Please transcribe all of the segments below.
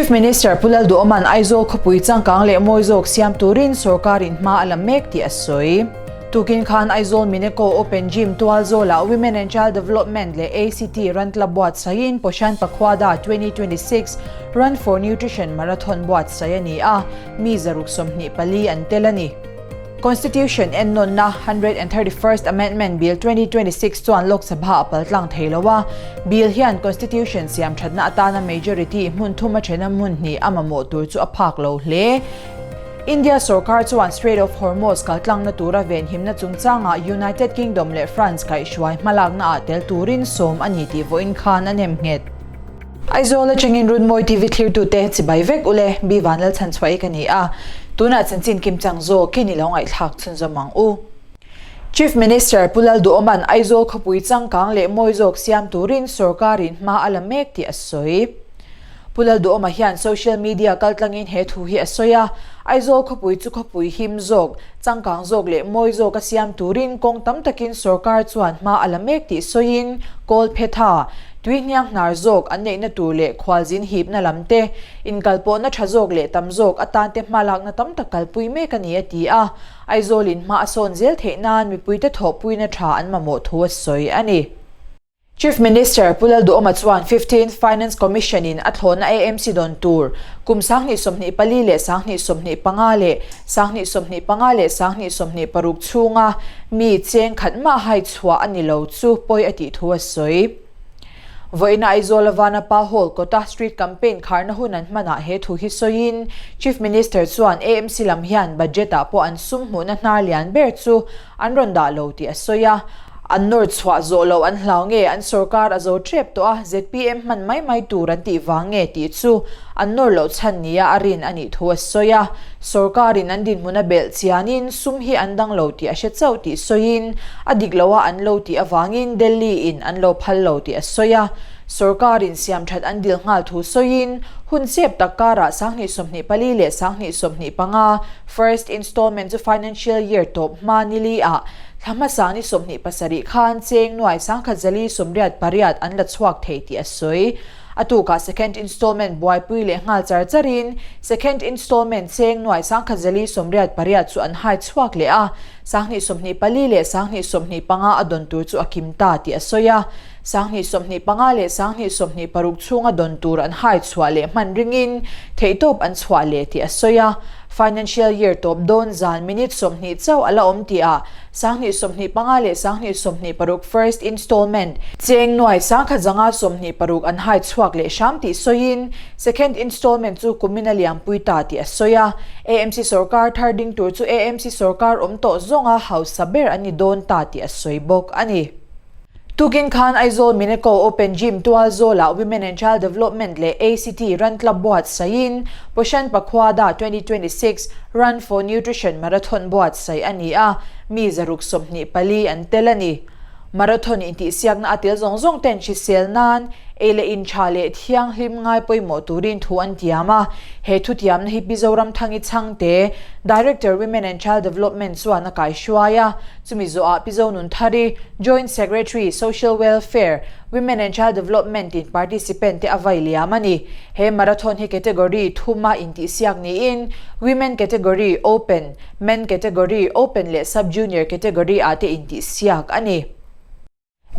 Chief Minister Pu Lalduhawma'n Aizawl khawpui changkang leh mawi zawk siam turin sorkarin hma a la mek tih a sawi. Tukin khan Aizawl Mineco Open Gym tualzawlah Women and Child Development leh ACT Run Club buatsaihin Poshan Pakhwada 2026 Run for Nutrition Marathon buatsaih a ni a, mi 124 an tel a ni. Constitution ennawnna 131st Amendment Bill 2026 chuan Lok Sabha a paltlang thei lo a, Bill hian Constitution siam thatna atana majority hmun thum a thena hmun hnih a mamawh tur chu a phak lo hle. India sorkar chuan Strait of Hormuz kaltlangna tura venhimna chungchangah United Kingdom leh France kaihhruai hmalakna ah tel turin sawm a ni tih vawiin khan a nem nghet. Aizawl atangin Runmawi TV thlirtute chibai vek ule, Bi Vanlalchhanchhuahi ka ni a, tunah chanchin kimchang zawkin i lo ngaihthlak chhunzawm ang u. Chief Minister Pu Lalduhawma'n Aizawl khawpui changkang leh mawi zawk siam turin sorkarin hma a la mek tih a sawi. Pu Lalduhawma hian social media kaltlangin he thu hi a sawi a, Aizawl khawpui chu khawpui him zawk, changkang zawk leh mawi zawk a siam turin kawng tam takin sorkar chuan hma a la mek tih sawiin kawl phetha, tui hniang hnar zawk an neihna tur leh khualzin hipna lam te, inkalpawhna tha zawk leh tam zawk atan te hmalakna tam tak kalpui mek a ni a ti a. Aizawlin hma a sawn zel theih nan mipuite thawhpuina tha an mamawh thu a sawi a ni. Chief Minister Pu Lalduhawma chuan Fifteenth Finance Commission in a thlawhna AMC dawn tur kum 2024 leh 2025 leh 2025 leh 2026 chhunga mi cheng khat mah hai chhuah a ni lo chu pawi a tih thu a sawi. Vawiina Aizawl a Vanapa Hall kawta Street Campaign kharna hun an hmanah he thu hi sawiin Chief Minister chuan AMC lam hian budget ah pawh an sum hmuhna hnar lian ber chu an rawn dah lo tih a sawi a. An nawr chhuah zawh loh an hlau nge an sorkar a zo tep tawh a, zpm hman mai mai tur an tih vang nge tih chu an nawr loh chhan nia a rin a nih thu a sawi a. Sorkarin an dinhmun a belh chianin sum hi an dang lo tih a hre chauh tih sawiin a dik loha an lo tih avangin Delhi-in an lo phal lo tih a sawi a. Sorkarin siamthat an dil nghal thu sawiin hun chep tak karah 2024 leh 2025 first installment chu financial year tawp hma nili ah thla hmasa ni 27 khan cheng nuai 1048 an la chhuak thei tih a sawi. A tukah second installment buaipui leh nghal char charin second installment cheng nuai 1088 chu an hai chhuak leh a, 2024 leh 2025 a dawn tur chu a kim ta tih a sawi a, 2025 leh 2026 chhunga dawn tur an hai chhuah leh hman ringin theihtawp an chhuah leh tih a sawi a. Financial year tawp dawn zan minute 20 chauh a la awm tihah 2025 leh 2026 first installment cheng nuai 1026 an hai chhuak leh hram tih sawiin second installment chu kumin a liampui ta tih a sawi a. AMC sorkar thar ding tur chu AMC sorkar awm tawh zawnga hausa ber an ni dawn ta tih a sawi bawk a ni. Tukin khan Aizawl Mineco Open Gym tualzawlah Women and Child Development leh ACT Run Club buatsaihin Poshan Pakhwada 2026 Run for Nutrition Marathon buatsaih a ni a, mi 124 an tel a ni. Marathon intihsiakna a tel zawng zawng ten hrisel nan ei leh in tha leh thianghlim ngai pawimawh turin thu an tiam a, he thutiamna hi Pi Zoramthangi Chhangte, Director Women and Child Development chuan a kaihruai a, chumi zawhah Pi Zonunthari, Joint Secretary, Social Welfare, Women and Child Development in participant te a vai liam a ni. He marathon hi category thuma intihsiak niin Women category, Open, Men category, Open leh Sub-Junior category ah te intihsiak a ni.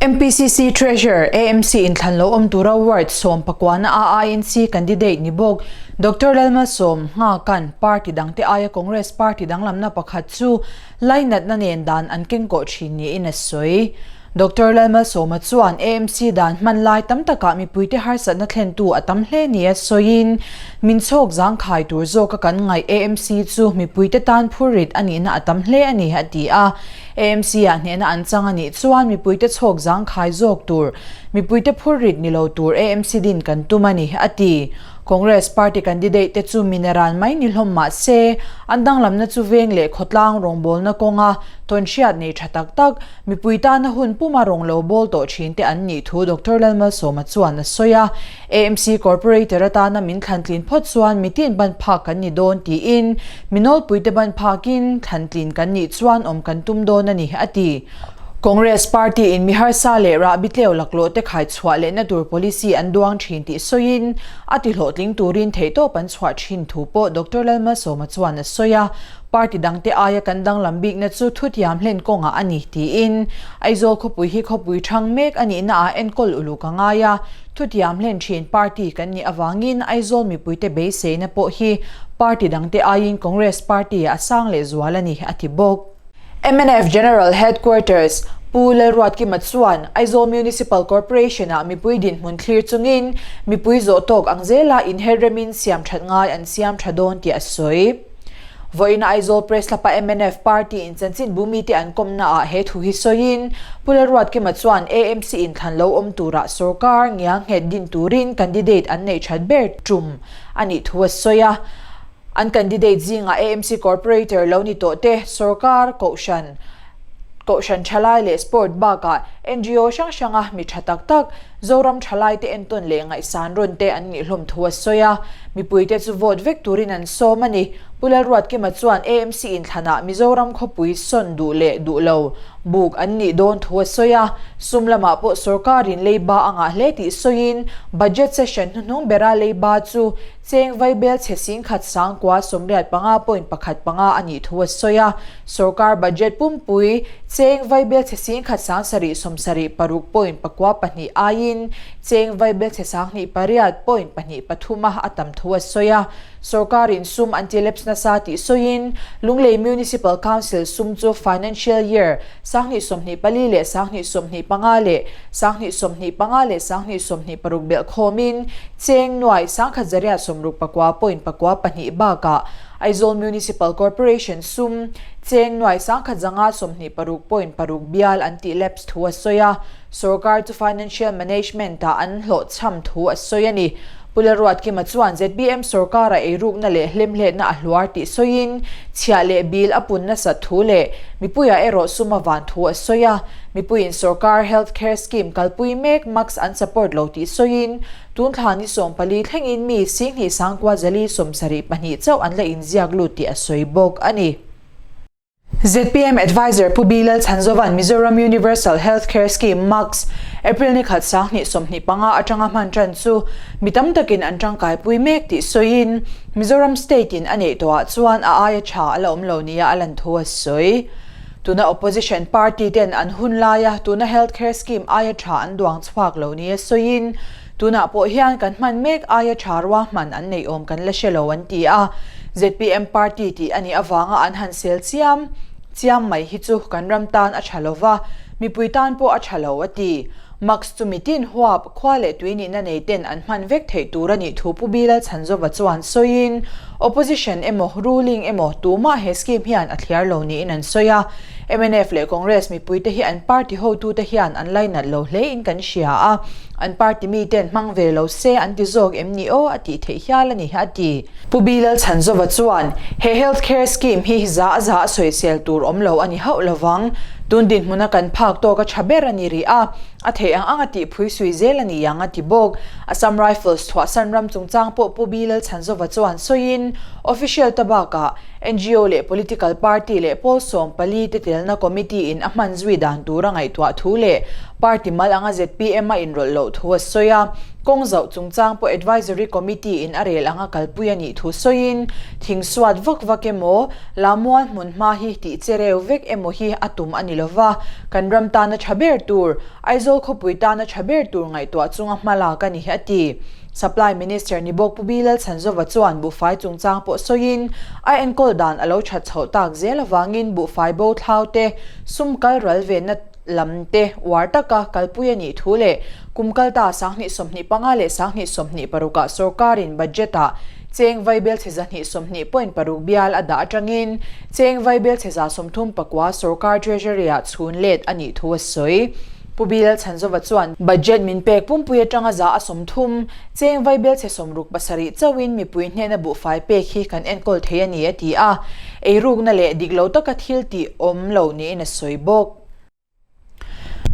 MPCC Treasurer, AMC inthlan lo awm tura ward sawm pakuana a INC candidate ni bawk Doctor Lalmalsawm Nghakan party dangte aia Congress party danglamna pakhat chu lainatna nen dan an kengkawh thin niin a sawi. Doctor Lalmalsawma chuan AMC dan hman lai tam takah mipuite harsatna thlentu a tam hle nia sawiin, min chhawk zangkhai tur zawka kan ngaih AMC chu mipuite tan phurrit a nihna a tam hle a ni, a ti a. AMC-ah hnehna an chang a nih chuan mipuite chhawk zangkhai zawk tur, mipuite phurrit ni lo tur AMC din kan tum a ni, a ti. Congress party candidate te chu mineral mai ni hlawm mah se, an danglamna chu veng leh khawtlang rawngbawlna kawnga tawnhriat nei tha tak tak, mipui tana hun puma rawng lo bawl tawh thin te an nih thu Doctor Lalmalsawma chuan a sawi a. AMC Corporator atana min thlantlin phawt chuan mitin ban phak kan ni dawn tiin, mi nawlpuite ban phakin thlantlin kan nih chuan awm kan tum dawn a ni, a ti. Congress party in mi harsa leh rahbi tleu laklawh te khai chhuah lehna tur policy an duang thin tih sawiin a ti hlawhtling turin theihtawp an chhuah thin thu pawh Doctor Lalmalsawma chuan a sawi a. Party dangte aia kan danglam bikna chu thutiam hlen kawngah a ni tiin Aizawl khawpui hi khawpui thang mek a nihna ah enkawl uluk a ngai a, thutiam hlen thin party kan nih avangin Aizawl mipuite beiseina pawh hi party dangte aiin Congress party ah a sang lehzual a ni, a ti bawk. Mnf General Headquarters, Pu Lalruatkima chuan Aizawl Municipal Corporation-ah mipui dinhmun thlir chungin mipui zawh tawk ang zela inher remin siam that ngai an siam tha dawn tih a sawi. Vawiin Aizawl Press Club-a mnf party in chanchinbu mite an kawmnaah he thu hi sawiin Pu Lalruatkima chuan AMC inthlan lo awm turah sorkar ngianghet din turin candidate an neih that ber tum a nih thu a sawi a. An candidate zingah AMC Corporator lo ni tawh te, sorkar, kohhran, kohhran thalai leh sport bakah ngo hrang hranga mi tha tak tak, Zoram thalai te entawn leh ngaihsan rawn te an nih hlawm thu a sawi a. Mipuite chu vote vek turin an sawm a ni. Pu Lalruatkima chuan AMC inthlanah Mizoram khawpui sawn duh leh duh lo buk an nih dawn thu a sawi a. Sum lamah pawh sorkarin leiba a ngah hle tih sawiin budget session hnuhnung bera leiba chu Cheng vaibel chhe singkhat sangkua 85.15 a nih thu a sawi a, sorkar budget pumpui cheng vaibel chhe singkhat sangsarih 76.92 aiin cheng vaibel chhe 28.23 a a tam thu a sawi a. Sorkarin sum an ti lapse nasa tih sawiin Lunglei Municipal Council sum chu financial year 2024 leh 2025 leh 2025 leh 2026 belh khawmin Cheng nuai sangkhat zariat 69.92 bakah Aizawl Municipal Corporation sum cheng nuai sangkhat zanga 26.6 bial an tih lapse thu a sawi a, sorkar chu financial management-ah an hlawhchham thu a sawi a ni. Pu Lalruatkima chuan zpm sorkara eirukna leh hlemhletna a hluar tih sawiin chhiah leh bil a pun nasat thu leh mipuiah erawh sum a van thu a sawi a. Mipuiin sorkar health care scheme kalpui mek max an support lo tih sawiin tun thla ni 14 thlengin mi 10 sangkua zali 72 chauh an la inziak lut tih a sawi bawk a ni. Zpm Adviser Pu B Lalchhanzova'n Mizoram Universal Health Care Scheme, MACS, April ni khat 2025 atanga hman tan chu mi tam takin an tangkaipui mek tih sawiin Mizoram State in a neih tawhah chuan a aia tha a la awm lo nia a lan thu a sawi. Tuna opposition party ten an hun laia tuna health care scheme aia tha an duang chhuak lo nia sawiin tunah pawh hian kan hman mek aia tha ruahman an neih awm kan la hre lo an ti a. Zpm party tih a nih avanga an han sel chiam chiam mai hi chu kan ram tan a tha lova, mipui tan pawh a tha lo a ti. Max chu mitin huap, khua leh tui nihna nei ten an hman vek theih tur a nih thu Pu Bilal Chhanzova chuan sawiin, Opposition emaw, ruling emaw tumah he scheme hian a thliar lo niin an sawi a. Mnf leh Congress mipuite hi an party hotute hian an lainat lo hlein kan hria a, an party miten hmang ve lo se an ti zawk em ni aw a tih theih hial a ni, a ti. Pu Bilal Chhanzova chuan he health care scheme hi za a za a sawisel tur awm lo a ni hauh lovang. Tun dinhmuna kan phak tawk a tha ber a ni rih a, a theih ang ang a tih phui sui zel a ni ang a ti bawk. Assam Rifles chhuahsan ram chungchang pawh Pu Bilal Chhanzova chuan sawiin official ta bakah ngo leh political party leh pawl 14 te telna committee in a hman zui dan tur a ngaihtuah thu leh party mal anga zpm a inrawlh loh thu a sawi a. Kawng zauh chungchang pawh Advisory Committee in a rel anga kalpui a nih thu sawiin, thing suat vak vak emaw, Lamual hmun hma hi tih che reu vek emaw hi a tum a ni lova, kan ram tana tha ber tur, Aizawl khawpui tana tha ber tur ngaihtuah chunga hma lak a ni a ti. Supply Minister ni bawk Pu Bilal Chhanzova chuan buhfai chungchang pawh sawiin, a enkawl dan a lo that chhoh tak zel avangin buhfai bo thlau te, sum kal ral venna, lam te uar taka kalpui a nih thu leh kum kalta 2025 leh 2026 ah sorkarin budget ah cheng vaibel chhe 220.6 bial a dah atangin cheng vaibel chhe 39 sorkar treasury ah chhun let a nih thu a sawi. Pu Bilal Chhanzova chuan budget min pek pumpui atanga za a 30 cheng vaibel chhe 67 chauhin mipui hnena buhfai pek hi kan enkawl thei a ni a ti a, eirukna leh dik lo taka thil tih awm lo niin a sawi bawk.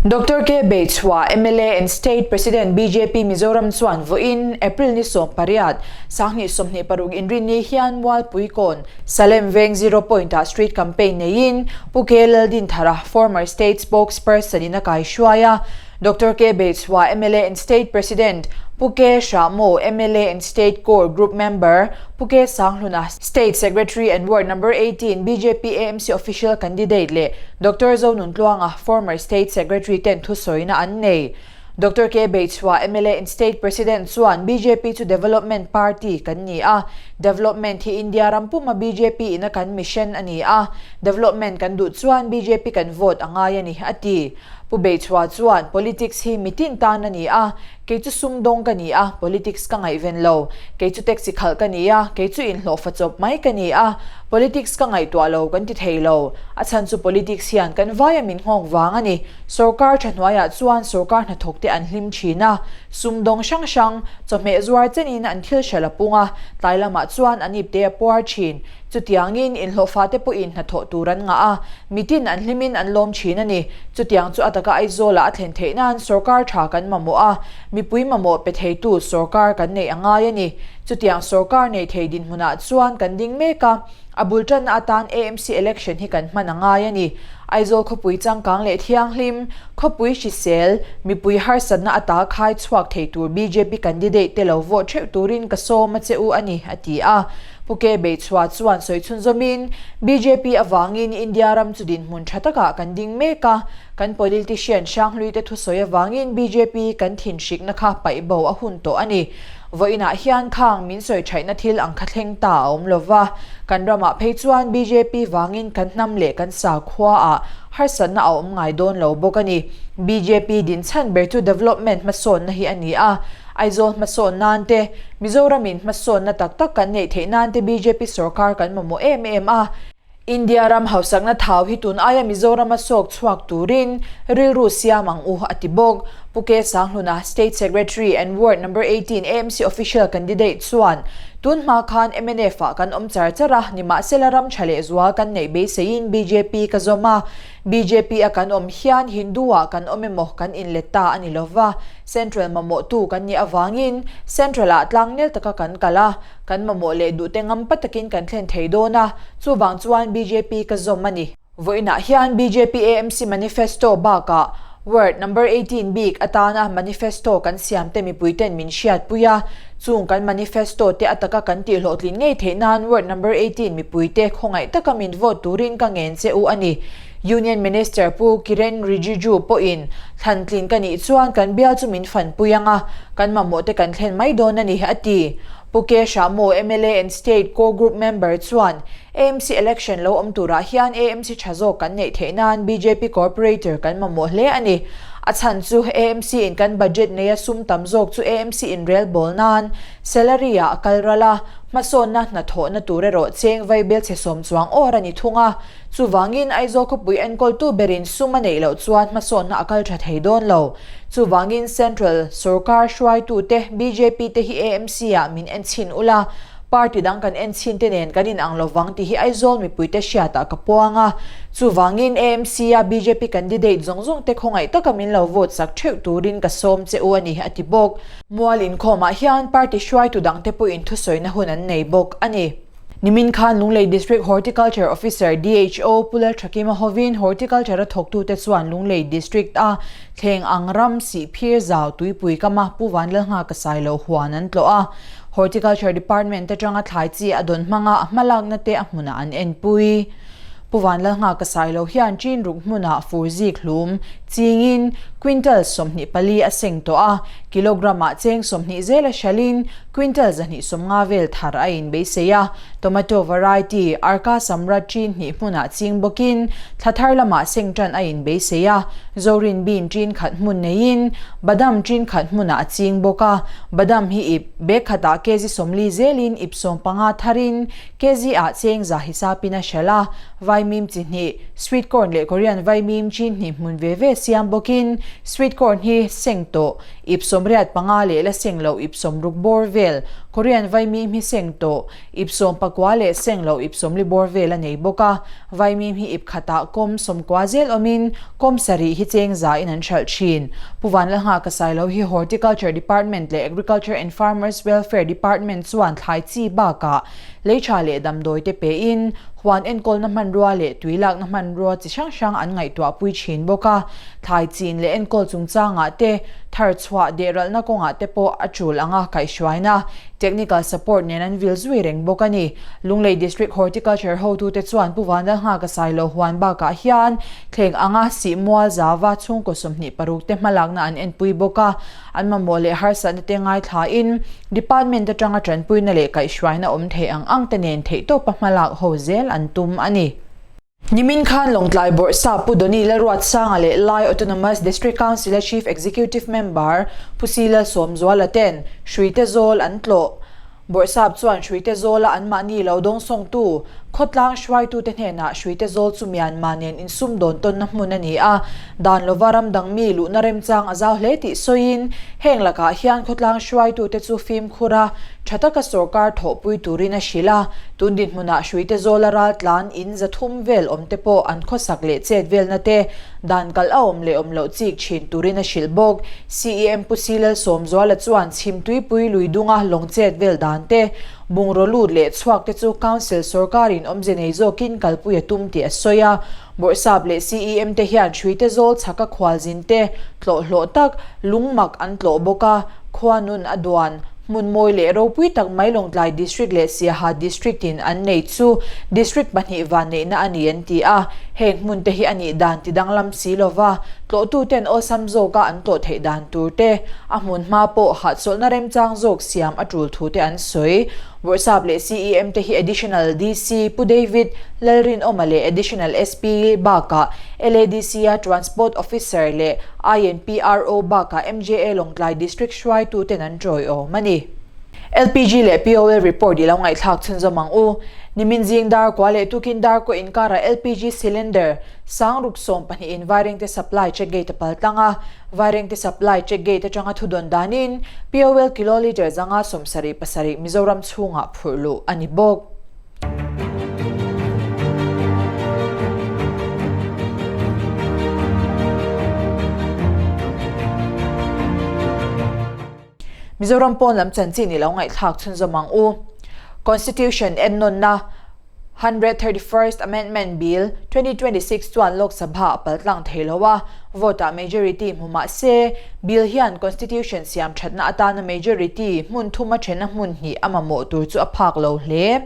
Doctor K. Beichhua, mla and State President bjp Mizoram chuan vawiin April ni 18, 2026 inrinni hian Mualpuikawn, Salem Veng Zero Point-ah street campaign neiin Pu K. Laldinthara, former State Spokesperson in a kaihruai a. Doctor K. Beichhua, mla and State President, Pu K. Hrahmo, mla and State Core Group Member, Pu K. Sanghluna, State Secretary and Ward Number 18 bjp AMC Official Candidate leh Doctor Zonuntluanga, former State Secretary ten thusawina an nei. Doctor K. Beichhua, mla and State President chuan bjp chu Development Party kan ni a, Development hi India ram puma bjp ina kan mission a ni a, Development kan duh chuan bjp kan vote a ngai a ni, a ti. Pu Beichhua chuan, Politics hi mitin tan a ni a, kei chu sumdawng ka ni a, politics ka ngaihven lo. Kei chu taxi khalh ka ni a, kei chu inhlawhfa chawp mai ka ni a, politics ka ngaihtuah lo kan ti thei lo. A chhan chu politics hian kan vaia min nghawk vang a ni. Sorkar tha hnuaiah chuan sorkar hnathawk te an hlim thin a, sumdawng hrang hrang, chawhmeh zuar chenin an thil hralh a pung a, tlai lamah chuan an ipte a puar thin. Chutiangin inhlawhfa te pawhin hnathawh tur an ngah a, mitin an hlimin an lawm thin a ni. Chutiang chu a taka Aizawlah a thlen theih nan sorkar tha kan mamawh a, mipui mamawh pe theitu sorkar kan neih a ngai a ni. Chutiang sorkar nei thei dinhmunah chuan kan ding mek a, a bul tanna atan AMC election hi kan hman a ngai a ni. Aizawl khawpui changkang leh thianghlim, khawpui hrisel, mipui harsatna ata khai chhuak thei tur bjp candidate te lo vote theuh turin ka sawm a che u a ni, a ti a. Pu K. Beichhua chuan sawi chhunzawmin, bjp avangin India ram chu dinhmun tha takah kan ding mek a, kan politician hranghlui te thusawi avangin bjp kan thinhrikna kha paih bo a hun tawh a ni. Vawiinah hian khang min sawi thaihna thil ang kha thleng ta a awm lova, kan ramah phei chuan bjp vangin kan hnam leh kan sakhuaah harsatna a awm ngai dawn lo bawk a ni. Bjp dinchhan ber chu development hmasawnna hi a ni a, Aizawl hmasawn nan te, Mizoramin hmasawnna tak tak kan neih theih nan te bjp sorkar kan mamawh em em a. India ram hausakna thau hi tun aia Mizorama sawk chhuak turin rilru siam ang u, a ti bawk. Pu K Sanghluna, State Secretary and Ward Number 18 AMC Official Candidate chuan, Tun hma khan mnf ah kan awm char char a, nimahsela ram tha leh zual kan neih beiseiin bjp ka zawm a. Bjp a kan awm hian Hindu ah kan awm emaw kan inlet ta a ni lova, Central mamawhtu kan nih avangin Central ah tlangnel taka kan kal a, kan mamawh leh duhte ngampa takin kan thlen thei dawn a, chuvang chuan bjp ka zawm a ni. Vawiinah hian bjp AMC manifesto bakah Ward number 18 bik atana manifesto kan siamte mipuiten min hriatpui a, chung kan manifesto te ataka kan tihhlawhtlin ngei theih nan Ward number 18 mipuite khawngaih taka min vote turin ka ngen che u a ni. Union Minister Pu Kiren Rijiju pawhin thlantlin ka nih chuan kan bial chu min fanpui ang a, kan mamawh te kan thlen mai dawn a ni, a ti. Pu K Hrahmo, mla and State Core Group member chuan AMC election lo awm turah hian AMC tha zawk kan neih theih nan bjp corporator kan mamawh hle a ni. A chhan chu AMC in kan budget neia sum tam zawk chu AMC in relbawl nan salary ah a kal ral a, hmasawnna hnathawhna tur erawh cheng vaibel chhe sawm chuang awr a ni thung a. Chuvangin Aizawl khawpui enkawltu berin sum a neih loh chuan hmasawnna a kal tha thei dawn lo. Chuvangin Central sorkar hruaitute bjp te hi AMC ah min enchhin ula, party dang kan enchhin te nen kan inang lovang tih hi Aizawl mipuite hriatah ka puang a. Chuvangin AMC a bjp candidate zawng zawng te khawngaih taka min lo vote sak theuh turin ka sawm che u a ni, a ti bawk. Mual inkhawmah hian party hruaitu dangte pawhin thusawina hun an nei bawk a ni. Nimin khan Lunglei District Horticulture Officer, DHO, Pu Lalthakima hovin Horticulture-a thawktute chuan Lunglei District-a thleng ang ram Sihphir zau tuipui kama Pu Vanlalnghaka Sailo huan an tlawh a. Horticulture Department atanga thlai chi a dawn hmanga a hmalakna te a hmunah an enpui. Pu Vanlalnghaka Sailo hian chin ruk hmunah fur zik hlum chingin quintal 24 a seng tawh a, kilogram-ah cheng 20 zela hralhin Quintal 250 vel thar a inbeisei a, tomato variety Arka Samrat chin hnih hmunah ching bawkin thla thar lamah seng tan a inbeisei a, Zorin bean chin khat hmun neiin badam chin khat hmunah a ching bawk a, badam hi ip bag khatah kg 40 zelin ip 15 tharin kg ah cheng za hisapin a hralh a, vaimim chi hnih, sweet corn leh Korean vaimim chin hnih hmun ve ve siam bawkin sweet corn hi seng tawh. Ip 85 leh la seng loh ip 60 bawr vel. Korean vaimim hi seng tawh ip 19 leh seng loh ip 40 bawr vel a nei bawk a. Vaimim hi ip khatah kawm 90 zel awmin kawm sarih hi cheng zain an hralh thin. Pu Vanlalnghaka Sailo hi Horticulture Department leh Agriculture and Farmers Welfare Department chuan thlai chi bakah lei tha leh damdawi te pein huan enkawlna hmanrua leh tui lakna hmanrua chi hrang hrang an ngaihtuahpui thin bawk a. Thlai chin leh enkawl chungchangah te, thar chhuah dehralhna kawngah te pawh a tul anga kaihhruaina, technical support nen an vil zui reng bawk a ni. Lunglei District Horticulture hotute chuan Pu Vanlalnghaka Sailo huan bakah hian thleng anga Sihmual zava chhungkaw 26 te hmalakna an enpui bawk a, an mamawh leh harsatna te ngaithlain Department atanga tanpuina leh kaihhruaina awm thei ang ang te nen theihtawpa hmalak ho zel an tum a ni. Nimin khan Lawngtlai Bawrhsa Pu Donny Lalruatsanga leh Lai Autonomous District Council-a Chief Executive Member Pu Si Lalsawmzuala ten Hruite Zawl an tlawh. Bawrhsap chuan Hruite Zawla anmahni lo dawngsawngtu khawtlang hruaitute hnenah Hruite Zawl chu Myanmar nen insumdawn tawnna hmun a ni a, dan lova ram dang mi luhna remchang a zau hle tih sawiin heng lakah hian khawtlang hruaitute chu fimkhur a Tha taka sorkar thawhpui turin a hrilh a, tun dinhmunah hruite zawla raltlan in 300 vel awm te pawh an khawsak leh chet velna te dan kalh a awm leh awm loh chik thin turin a hrilh bawk. CEM Pu Si Lalsawmzuala chuan Chhimtuipui lui dunga lawng chet vel dan te, bungraw lut leh chhuak te chu Council sorkarin awmze nei zawkin kalpui a tum tih a sawi a. Bawrhsap leh CEM te hian hruite zawl chhaka khualzin te tlawh hlawh tak lungmak an tlawh bawk a, Khua nun a duan, hmun mawi leh ropui tak mai Lawngtlai District leh Siaha District in an nei chu District pahnih vanneihna a ni an ti a, heng hmun te hi a nih dan ti danglam si lova tlawhtu ten awlsam zawka an tlawh theih dan tur te, a hmun hma pawh hahchawlhna remchang zawk siam a tul thu te an sawi. Bawrhsap leh CEM te hi Additional DC Pu David Lalrinawma leh Additional SP bakah LADC-a Transport Officer leh INPRO bakah MJA Lawngtlai District hruaituten an tawiawm a ni. LPG leh POL report i lo ngaihthlak chhunzawm ang u. Nimin zing dar kua leh tukin dar kaw inkarah LPG cylinder 6012 in Vairengte supply check gate a pal tlang a. Vairengte supply check gate atanga thudawn danin POL kilolitre 577 Mizoram chhungah phurh luh a ni bawk. Mizoram pawn lam chanchin i lo ngaihthlak chhunzawm ang u. Constitution ennawnna 131st Amendment Bill, 2026 chuan Lok Sabha a paltlang thei lo a, vote-ah majority hmu mah se, bill hian Constitution siam thatna atana majority hmun thuma thena hmun hnih a mamawh tur chu a phak lo hle.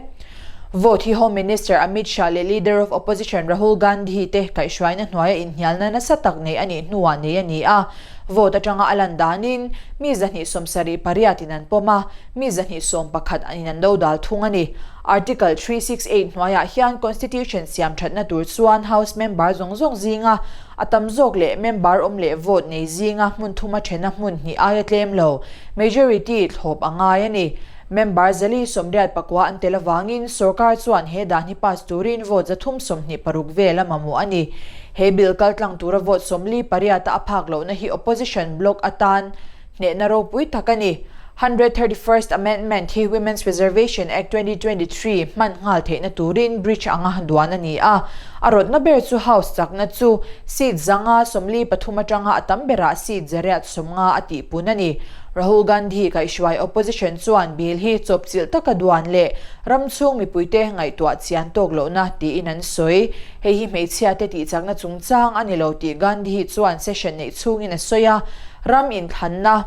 Vote hi Home Minister Amit Shah leh Leader of Opposition Rahul Gandhi te kaihhruaina hnuaia inhnialna nasa tak nei a nih hnuah nei a ni a. Vote atanga a lan danin mi 278 in an pawm a, mi 211 in an do dal thung a ni. Article 368 hnuaiah hian Constitution siam thatna tur chuan House member zawng zawng zinga a tam zawk leh member awm leh vote nei zinga hmun thuma thena hmun hnih aia tlem lo, majority, thlawp a ngai a ni. Member 489 an tel avangin sorkar chuan he dan hi pass turin vote 326 vel a mamawh a ni. He bill kaltlang tura vote 48 a phak lohna hi opposition bloc atan hnehna ropui tak a ni. 131st Amendment hi Women's Reservation Act 2023 hman nghal theihna turin bridge anga duan a ni a. A rawtna ber chu House chakna chu seat 543 atanga a tam berah seat 850 a tihpun a ni. Rahul Gandhi kaihhruai opposition chuan bill hi chawpchilh taka duan leh ram chhung mipuite ngaihtuah chian tawk lohna tiin an sawi. Hei hi hmeichhiate tihchakna chungchang a ni lo tih Gandhi chuan session neih chhungin a sawi a. Ram inthlanna,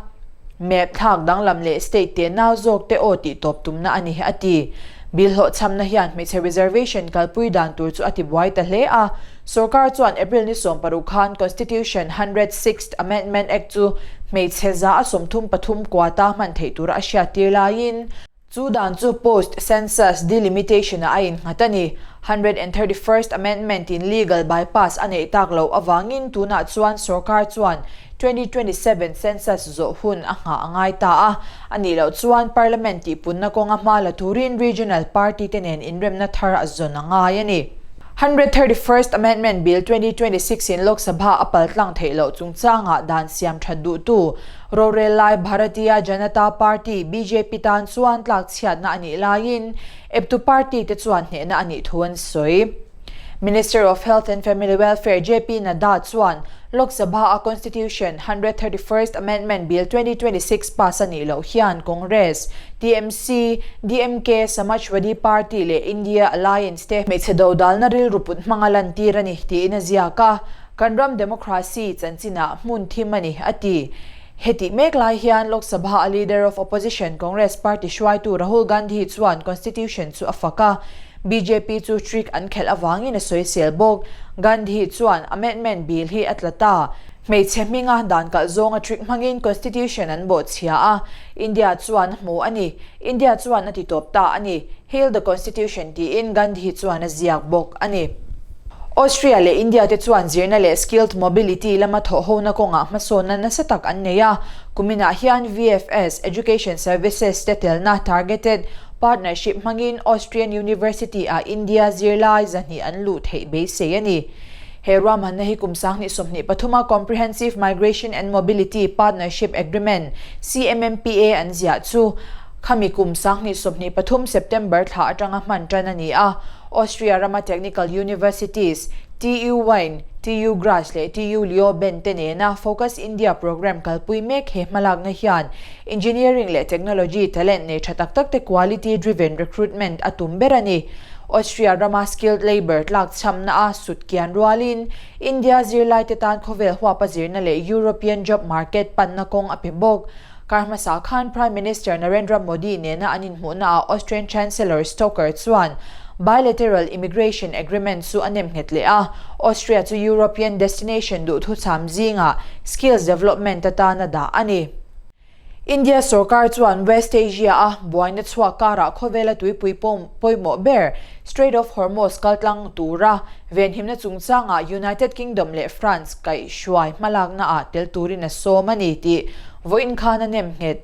map thlak danglam leh state te nau zawk te aw tih tawp tumna a ni, a ti. Bill hlawhchhamna hian hmeichhe reservation kalpui dan tur chu a tibuai ta hle a. Sorkar chuan April ni 16 khan Constitution 106th Amendment Act chu hmeichhe 133 quota hman theih tura a hriattir laiin, Chu dan chu post census delimitation ah a innghat a ni. 131st Amendment in legal bypass a neih tak loh avangin tunah chuan sorkar chuan 2027 census zawh hun a nghah a ngai ta a. A nih loh chuan Parliament tihpunna kawnga hma la turin regional party te nen inremna thar a zawn a ngai a ni. 131st Amendment Bill 2026 in Lok Sabha a paltlang theih loh chungchangah dan siam that duhtu rorel lai Bharatiya Janata Party, bjp, tan chuan tlakchhiatna a nih laiin eptu party te chuan hnehna a nih thu an sawi. Minister of Health and Family Welfare JP Nadda chuan Lok Sabha a Constitution 131st Amendment Bill 2026 pass a nih loh hian Congress, TMC, DMK, Samajwadi Party leh India Alliance te hmeichhe dodalna rilru put hmanga lantir a ni tiin a ziak a, kan ram democracy chanchinah hmun thim a ni, a ti. Hetih mek lai hian Lok Sabha a Leader of Opposition Congress Party hruaitu Rahul Gandhi chuan Constitution chu a fak a, bjp chu trick an khelh avangin a sawisel bawk. Gandhi chuan Amendment Bill hi a tla ta. Hmeichhe hminga dan kalh zawnga trick hmangin Constitution an bawhchhia a, India chuan a hmu a ni. India chuan a ti tawp ta a ni. Hail the Constitution tiin Gandhi chuan a ziak bawk a ni. Austria leh India te chuan zirna leh skilled mobility lama thawhhona kawngah hmasawnna nasa tak an nei a. Kuminah hian VFS, Education Services te telna targeted partnership hmangin Austrian University ah India zirlai 200 an luh theih beisei a ni. He ruahmanna hi kum 2023 a Comprehensive Migration and Mobility Partnership Agreement, CMMPA, an ziah chu khami kum 2023 September thla atanga hman tan a ni a. Austria rama technical universities, TU Wien, TU Graz leh TU Leoben te nena Focus India programme kalpui mek he hmalakna hian engineering leh technology talent nei tha tak tak te quality driven recruitment a tum ber a ni. Austria rama skilled labour tlak chhamna a sut kian rualin India zirlaite tan khawvel huapa zirna leh European job market panna kawng a pe bawk. Kar hmasa khan Prime Minister Narendra Modi nena an inhmuhnaah Austrian Chancellor Stocker chuan bilateral immigration agreement chu a nem nghet leh a, Austria chu European destination duhthucham zingah skills development atana dah a ni. India sorkar chuan West Asia-a buaina chhuak karah khawvela tuipui pawimawh ber Strait of Hormuz kaltlang tura venhimna chungchangah United Kingdom leh France kaihhruai hmalaknaah tel turin a sawm a ni tih vawiin khan a nem nghet.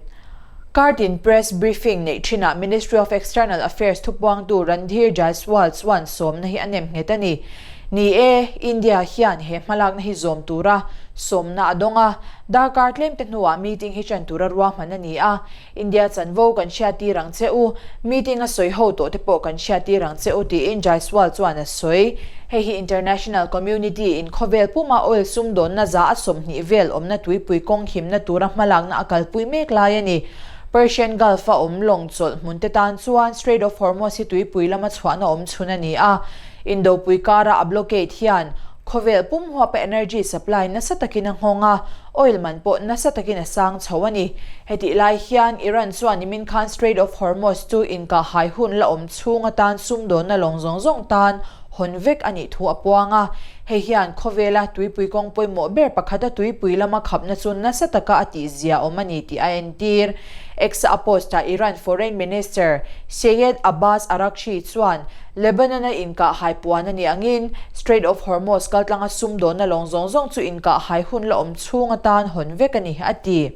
Kartin press briefing neih thinah Ministry of External Affairs thupuangtu Randhir Jaiswal chuan sawmna hi a nem nghet a ni. Ni e, India hian he hmalakna hi zawm tura sawmna a dawng a, darkar tlemte hnuah meeting hi ṭan tura ruahman a ni a, India chanvo kan hriattir ang che u, meeting a sawi ho tawh te pawh kan hriattir ang che u tiin Jaiswal chuan a sawi. Hei hi international community in khawvel puma oil sumdawnna za a 20 vel awmna tuipui kawng himna tura hmalakna a kalpui mek lai a ni. Persian Gulf a awm lawng chawlh hmun te tan chuan Strait of Hormuz hi tuipui lama chhuahna awm chhun a ni a, Indopui kara a blockade hian khawvel pum huapa energy supply nasa takin a nghawng a, oil man pawh nasa takin a sang chho a ni. Hetih lai hian Iran chuan nimin khan Strait of Hormuz chu inkahhai hun la awm chhung atan sumdawnna lawng zawng zawng tan hawn vek a nih thu a puang a. Hei hian khawvela tuipui kawng pawimawh ber pakhata tuipui lama khapna chu nasa taka a tihzia awm a ni tih a entir. X-a post-ah Iran Foreign Minister Seyed Abbas Araghchi chuan Lebanon-a inkah hai puan a nih angin, Strait of Hormuz kaltlanga sumdawnna lawng zawng zawng chu inkah hai hun la awm chhung atan hawn vek a ni, a ti.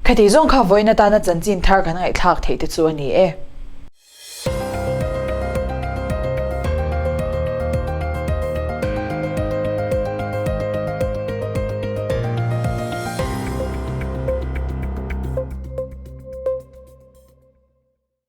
Khati zawng kha vawiin atana chanchin thar kan ngaihthlak theih te chu a ni e.